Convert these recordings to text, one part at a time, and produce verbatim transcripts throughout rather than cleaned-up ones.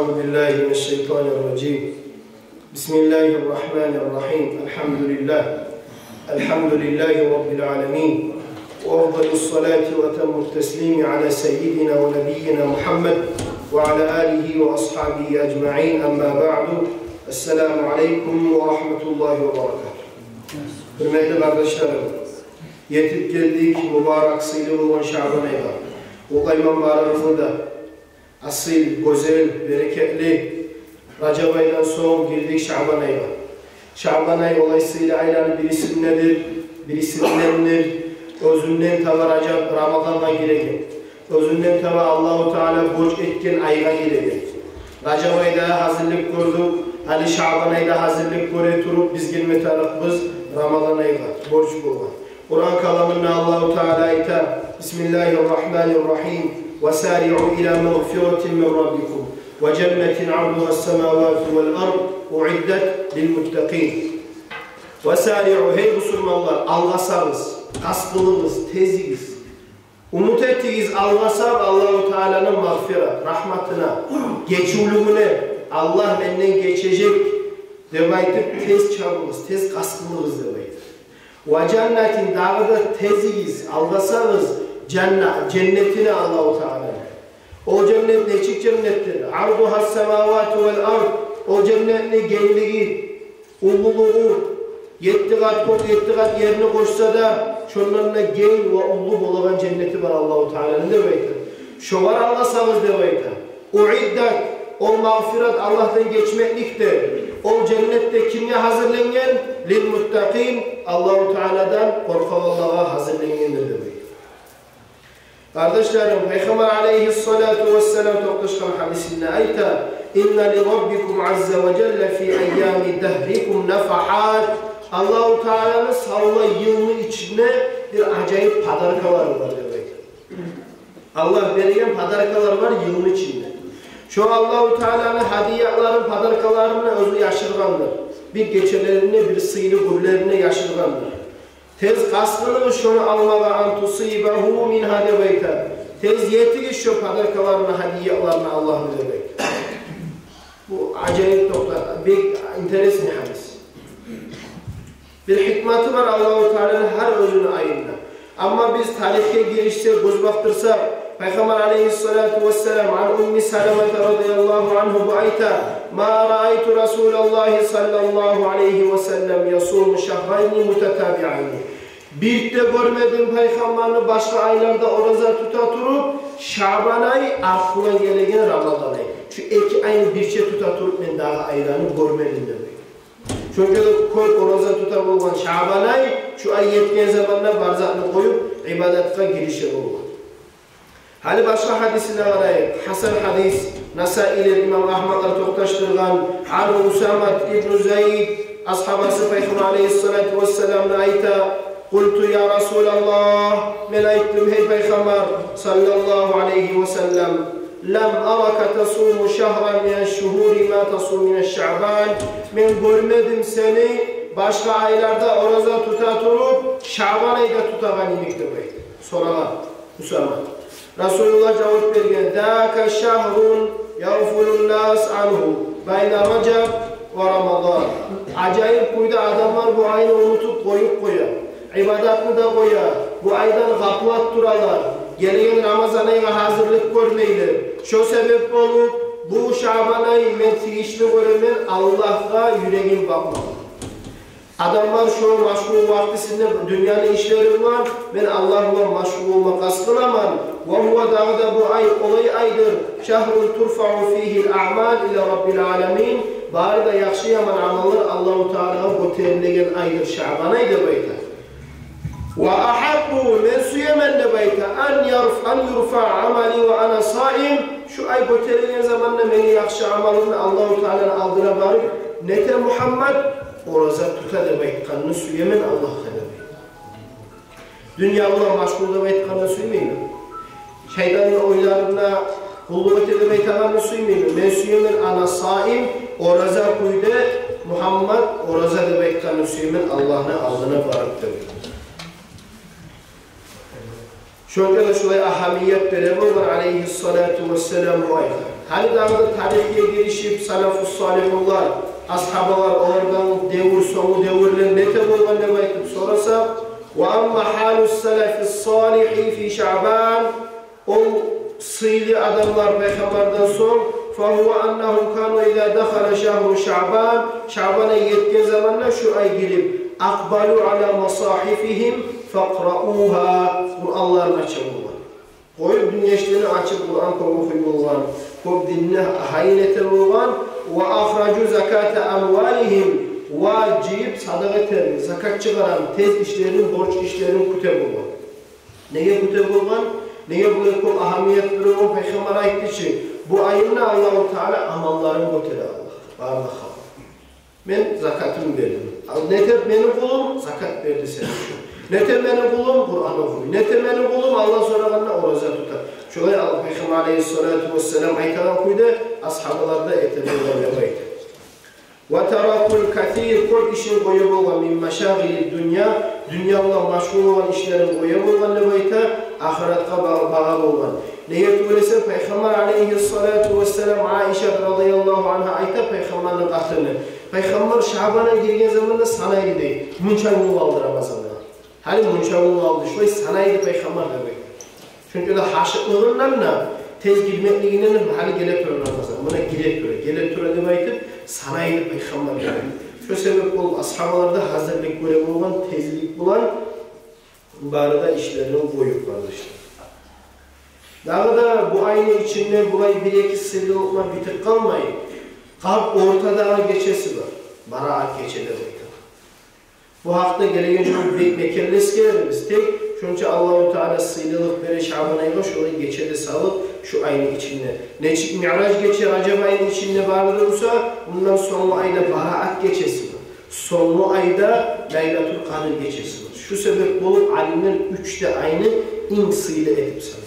أعوذ بالله من الشيطان الرجيم. بسم الله الرحمن الرحيم. الحمد لله. الحمد لله رب العالمين. وأفضل الصلاة وأتم التسليم على سيدنا ونبينا محمد وعلى آله وأصحابه أجمعين. أما بعد. السلام عليكم ورحمة الله وبركاته. Гьюрметли къардашларым, етип гелдик мубарак, сыйлы болгъан Шабан айгъа. Къутлайман барыгъызны да. Асил, гёзел, берекетли Ражаб айдан сонг гирдик Шабан айгъа. Шабан ай олай сыйлы айланы бирисиндедир, бирисиндендир. Оьзюнден таба Ражаб Рамазангъа гиреген. Оьзюнден таба Аллагьу Таала борч этген айгъа гиреген. Ражаб айда гьазирлик гёрдюк, гьали Шабан айда гьазирлик гёре туруп, биз гирме тарыкъбыз Рамазан айгъа, борч болгъан. Къуран каламында Аллагьу Таала айта: بسم الله الرحمن الرحيم. وسارعوا إلى مغفرة من ربكم وجنة عرضها السماوات والأرض أعدت للمتقين. وسارعوا, гьей бусурманлар, алгъасагъыз, къаст къылыгъыз, тезигиз. Умут этигиз, алгъасап Аллагьу Тааланы магъфират, рагьматына, гечивлюгюне, Аллагь менден гечежек деп айтып, тез чабыгъыз, тез къаст къылыгъыз деп айта. وجنة, дагъы да тезигиз, алгъасагъыз жанна-, женнетине Аллагьу Тааланы. О женнет нечик женнетдир? عرضها السماوات والأرض. О женнетни генглиги, уллулугъу, етти къат кёк, етти къат ерни къошса да, шондан да генг ва уллу болагъан женнети бар Аллагьу Тааланы деп айта. Шогъар алгъасагъыз деп айта. أعدت, ол магъфират, Аллагьдан гечмеклик де, ол женнет де кимге гьазирленген? للمتقين, Аллагьу Тааладан къоркъагъанлагъа гьазирленгендир деп айта. Къардашларым, Пайхаммар алейгьиссалату вассалам токъташгъан гьадисинде айта: إن لربكم عز وجل في أيام دهركم نفحات. Аллагьу Тааланы савлай йылны ичинде бир ажайып подаркалары бар деп айта. Аллагь берген подаркалар бар йылны ичинде. Шо Аллагьу Тааланы гьадияларын, подаркаларын оьзю яшыргъандыр. Бир гечелеринде, бир сыйлы гюнлеринде яшыргъандыр. Тез къаст къылыгъыз шону алмагъа, أن تصيبه منها деп айта. Тез етигиз шо подаркаларына, гьадияларына Аллагьны деп айта. Бу ажайып токъта, бек интересный гьадис. Бир гьикматы бар Аллагьу Тааланы гьар оьзюню айында. Амма биз тарихге гиришсек, гёз бакъдырсакъ, Пайхаммар алейгьиссалату вассалам, عن أم سلمة رضي الله عنه, бу айта: ما رأيت رسول الله صلى الله عليه وسلم يصوم شهرين متتابعين. Бир де гёрмедим Пайхаммарны башгъа айларда ораза тута туруп, Шабан ай, артындан гелеген Рамазан ай. Шу эки айны бирче тута туруп, мен дагъы айланы гёрмедим деп. Шонча да кёп ораза тута болгъан Шабан ай, шу ай етген заманда бар затны къоюп, ибадатгъа гирише болгъан. Гьали башгъа гьадисине къарайыкъ. Гьасан гьадис, Насаилер, имам Агьмадлар токъташдыргъан. عن أسامة بن زيد, асгьабасы Пайхаммар алейгьиссалату вассаламны айта: قلت يا رسول الله, мен айтдым: гьей Пайхаммар саллаллагьу алайгьи ва саллам, لم أرك تصوم شهرا من الشهور ما تصوم من شعبان. Мен гёрмедим сени башгъа айларда ораза тута туруп, Шабан айда тутагъан йимик деп айтды. Сорагъан Усама. Расулуллагь жавап берген: ذاك شهر يغفل الناس عنه بين رجب ورمضان. Ажайып кюйде адамлар бу айны унутуп къоюп къоя. Ибадатны да къоя, бу айдан гъаплат туралар, гелеген Рамазан айгъа гьазирлик гёрмейлер. Шо себеп болуп, бу Шабан ай мен тийишли гёремен Аллагьгъа юрегим бакъмагъа. Адамлар шо машгъул вакътисинде дюньяны ишлери булан, мен Аллагь булан машгъул болма къаст къыламан. وهو, дагъы да бу ай олай айдыр, شهر ترفع فيه الأعمال إلى رب العالمين. Бары да яхшы-яман амаллар Аллагьу Таалагъа гётерилеген айдыр Шабан ай деп айта. وأحب, мен сюемен деп айта, أن يرف-, أن يرفع عملي وأنا صائم. Шу ай гётерилген заманда мени яхшы амалымны Аллагьу Тааланы алдына барып: «Нете Мугьаммад, ораза тута», — деп айтгъанны сюемен Аллагьгъа деп айта. Дюнья булан машгъул деп айтгъанны сюймеймен. Шайтанны ойларына къуллукъ эте деп айтагъанны сюймеймен. Мен сюемен «أنا صائم», ораза кюйде «Мугьаммад ораза» деп айтгъанны сюемен Аллагьны алдына барып деп. Шонча да шулай агьамият бере болгъан алейгьиссалату вассалам бу айгъа. Гьали дагъы да тарихге гирип Салафус салихунлар, асгьабалар, олардан девюр, сонгу девюрлер нете болгъан деп айтып сораса, ва амма гьалус салафис салихи фи Шаъбан, ол сыйлы адамлар Пайхаммардан сонг, фагьува аннагьум кану иза дахала шагьру Шаъбан, Шаъбан ай етген заманда, шу ай гирип, акъбалу ала масагьифигьим факъраугьа, Къуранларын ача болгъан. Къоюп дюнья ишлени, ачып Къуран кёп охуй болгъан, кёп динни гьайын эте болгъан. Ва ахражу заката амвалигьим, ва жыйып садагъа этер, закат чыгъарар, тез ишлерин, борч ишлерин кюте болгъан. Неге кюте болгъан? Неге булай кёп агьамият бере болгъан? Пайхаммар айтды чы, бу айында Аллагьу Таала амалларын гётере Аллагь, барлыкъ халкъ. Мен закатымны бердим. Ал, нете мени къулум, закат берди сени учун. Нете мени къулум, Къуран охуй. Нете мени къулум, Аллагь сорагъанда ораза тута. Шолай ал Пайхаммар алейгьиссалату вассалам айтагъан кюйде асгьабалар да эте болгъан деп айта. Ва таракул касир, кёп ишин къоя болгъан, мин машагъили дунья, дюнья булан машгъул болгъан ишлерин къоя болгъан деп айта, ахыратгъа ба-, багъа болгъан. Неге тюгюл эсе, Пайхаммар алейгьиссалату вассалам, Айша радияллагьу ангьа айта, Пайхаммарны къатыны, Пайхаммар Шаъбан ай гирген заманда санайды дей, мунча гюн къалды Рамазангъа. Гьали мунча гюн къалды, шулай санайды Пайхаммар деп айта. Чюнки де гьашыкълыгъындан да, тез гирмеклигинден де, гьали геле тура Рамазан, муна гире тура, геле тура деп айтып, санайды Пайхаммар деп айта. Шо себеп болуп, асгьабалар да гьазирлик гёре болгъан, тезлик булан бары да ишлерин къоюп, къардашлар. Дагъы да бу айны ичинде булай бир-эки сыйлылыкъ булан битип къалмай, къап ортадагъы гечеси бар. Бараат гече деп айта. Бу гьакъда гелеген жумада бек мекенли эсгерербиз. Тек шонча Аллагьу Таала сыйлылыкъ бере Шаъбан айгъа, шолай гече де салып шу айны ичинде. Нечик Миъраж гече Ражаб айны ичинде бардыр буса, мундан сонггъу айда Бараат гечеси бар. Сонггъу айда Лайлатул Къадр гечеси бар. Шу себеп болуп, алимлер уьч де айны инг сыйлы этип санай.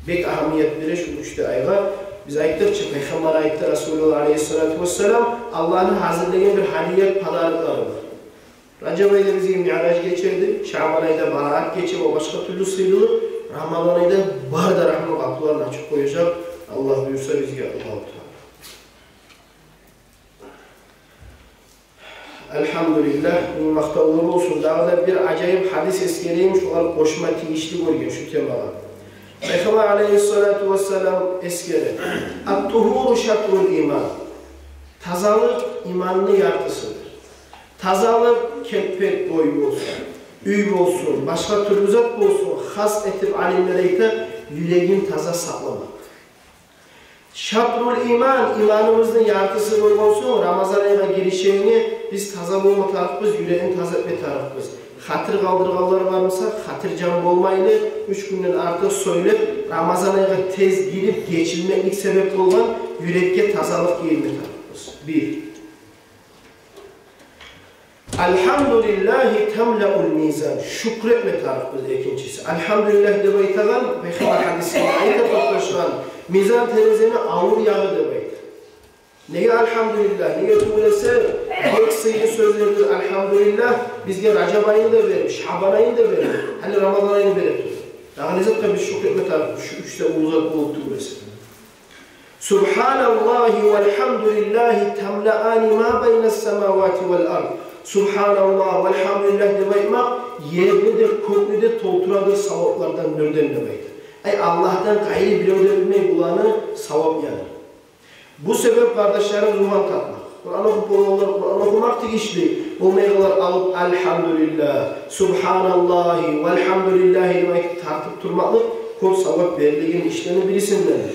Бек агьамият бере шу уьч де айгъа. Биз айтдыкъ чы, Пайхаммар айтды, Расулуллагь алейгьиссалату вассалам, Аллагьны гьазирлеген бир гьадия, подароклары бар. Ражаб айда бизге Миъраж гечеди, Шаъбан айда Бараат гече ва башгъа тюрлю сыйлылыкъ, Рамазан айда бары да рагьмат къапуларын ачып къояжакъ, Аллагь буюрса, бизге Аллагьу Таала. Альгьамдулиллагь, минг макътавлар болсун. Дагъы да бир ажайып гьадис эсгерейим, шолар къошма тийишли гёрген шу темагъа. Пайхаммар алейгьиссалату вассалам эсгере: «Ат-тугьуру шатрул иман». Тазалыкъ иманны яртысыдыр. Тазалыкъ келпет, бой болсун, уьй болсун, башгъа тюрлю зат болсун, хас этип алимлер айта, юрегин таза сакъламакъ. Шатрул иман, иманыбызны яртысы болгъан сонг, Рамазан айгъа гиришегенде биз таза болма тарыкъбыз, юрекни таза этме тарыкъбыз. Хатир къалдыргъанлар бар буса, хатиржан болмайлы, уьч гюнден артыкъ сёйлеп, Рамазан айгъа тез гирип, гечилмеклик себеп болгъан юрекге тазалыкъ гийирме тарыкъбыз. Бир. «Альгьамдулиллагьи тамлаул мизан». Шюкюр этме тарыкъбыз, экинчиси. «Альгьамдулиллагь» деп айтагъан, Пайхаммар гьадисинде айта токъташгъан, мизан терезени авур ягъы деп айта. Неге «Альгьамдулиллагь»? Неге тюгюл эсе, бек сыйлы сёзлердир «Альгьамдулиллагь». Бизге Ражаб айны да берип, Шаъбан айны да берип, гьали Рамазан айны берип тура. Дагъы не затгъа биз шюкюр этме тарыкъбыз, шу уьч де уллу зат болуп тюгюл эсе? «Субгьаналлагьи валгьамдулиллагьи тамлаани ма байна ссамавати вал ард». «Субгьаналлагь, валгьамдулиллагь» деп айтмакъ ерни де, кёкню де толтурадыр саваплардан, нюрден деп айта. Ай, Аллагьдан къайры бирев де билмей буланы савап янын. Бу себеп, къардашларым, зуван тартмакъ. Къуран охуп болгъанлар Къуран охумакъ тийишли, болмайгъанлар алып «Альгьамдулиллагь, субгьаналлагьи валгьамдулиллагьи» деп айтып тартып турмакълыкъ кёп савап берилеген ишлени бирисинден.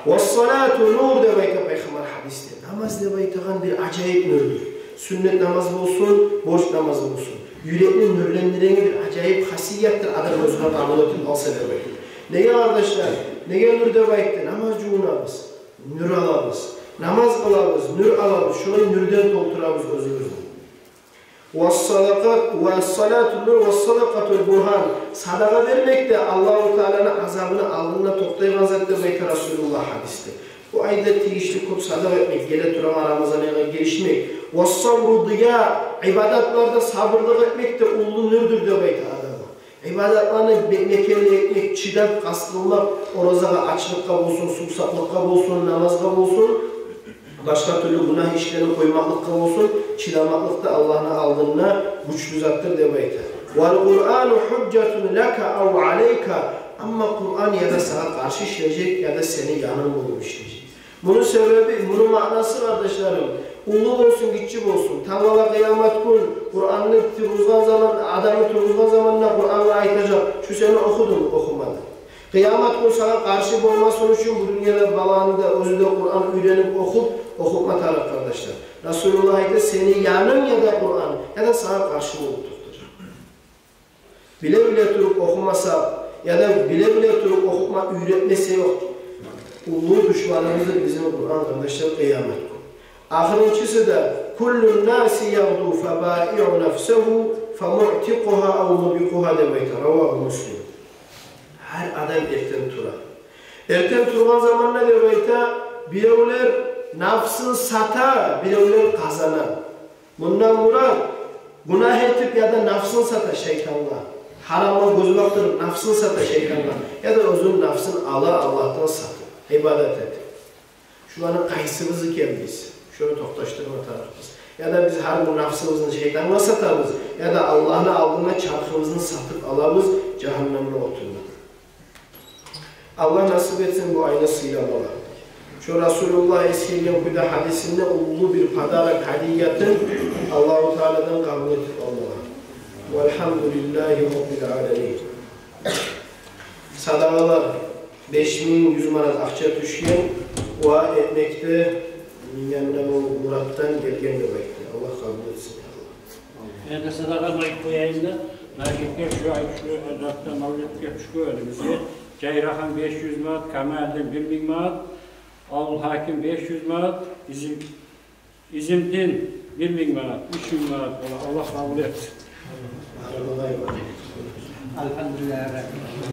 «Вассалату нур» деп айта Пайхаммар гьадисде. Намаз деп айтагъан бир ажайып нюрдюр. Сюннет намаз болсун, борч намаз болсун. Юрекни нюрлендиреген бир ажайып хасиятдыр, адам оьзюне къабул этип алса деп айта. Неге, къардашлар? Неге нюр деп айтды? Намаз жувунабыз, нюр алабыз. Намаз къылабыз, нюр алабыз. Шолай нюрден толтурабыз оьзюбюзню. «Вассадакъа-, вассалату нур, вассадакъату бургьан». Садагъа бермек де Аллагьу Тааланы азабыны алдында токътайгъан зат деп айта Расулуллагь гьадисде. Бу айда тийишли кёп садагъа этмек, геле турагъан Рамазан айгъа гиришмек. «Вассабру дия», ибадатларда сабурлукъ этмек де уллу нюрдюр деп айта адамгъа. Ибадатланы бе-, мекенли этмек, чыдап, къаст къылмакъ, оразагъа, ачлыкъгъа болсун, сувсаплыкъгъа болсун, намазгъа болсун, башгъа тюрлю гюнагь ишлени къоймакълыкъгъа болсун, чыдамакълыкъ да Аллагьны алдында гючлю затдыр деп айта. «Вал Къуръану гьужжатун лака ав алайка». Амма Къуръан яда сагъа къаршы ишлежек, яда сени янынг болуп ишлежек. Муну себеби, муну маънасы, къардашларым, уллу болсун, гиччи болсун, тангала къыямат гюн Къуръанны тургъузгъан заман, адамны тургъузгъан заманда Къуръангъа айтажакъ: «Шу сени охудунг, охумадынг?» Къыямат гюн сагъа къаршы болмасын учун бу дюньяда баланы да, оьзю де Къуръан уьйренип, охуп, охутма тарыкъ, къардашлар. Расулуллагь айта: «Сени янынг яда Къуръан, яда сагъа къаршы болуп токътажакъ». Биле-биле туруп охумаса, яда биле-биле туруп охутма, уьйретмесе, ёкъ, уллу душманыбыздыр бизин Къуръан, къардашлар, къыямат гюн. Ахырынчысы да: «Куллун наси ягъду фабаиъу нафсагьу фамуътикъугьа ав мубикъугьа», — деп айта. Равагьу Муслим. Гьар адам эртен тура. Эртен тургъан заманда, деп айта, биревлер нафсын сата, биревлер къазана. Мундан мурат: гюнагь этип, яда нафсын сата шайтангъа, гьарамгъа гёз бакъдырып, нафсын сата шайтангъа, яда оьзюню нафсын ала Аллагьдан сатып, ибадат этип. Шуланы къайсыбыз экенбиз, шону токъташдырма тарыкъбыз. Яда биз гьар гюн нафсыбызны шайтангъа сатабыз, яда Аллагьны алдында чархыбызны сатып алабыз жагьаннемни отундан. Аллагь насип этсин бу айны сыйламагъа. Шо Расулуллагь эсгерген кюйде гьадисинде уллу бир подарок, гьадиятын Аллагьу Тааладан къабул этип алмагъа. Валгьамдулиллагьи раббил аламин. Садагъалар: беш минг юз манат акъча тюшген ва этмекде минг яннама муратдан гелген деп айтды. Аллагь къабул этсин, я Аллагь. Мен де садагъа айтып къояйым да, Нажипге шу ай, шу затда мавлетге тюшген бизге Жайрахан беш юз манат, Камалдин бир минг манат, Авул Гьаким беш юз манат, Изим-, Изимдин бир минг манат, уьч минг манат бола. Аллагь къабул этсин. Алгьамдулиллагь.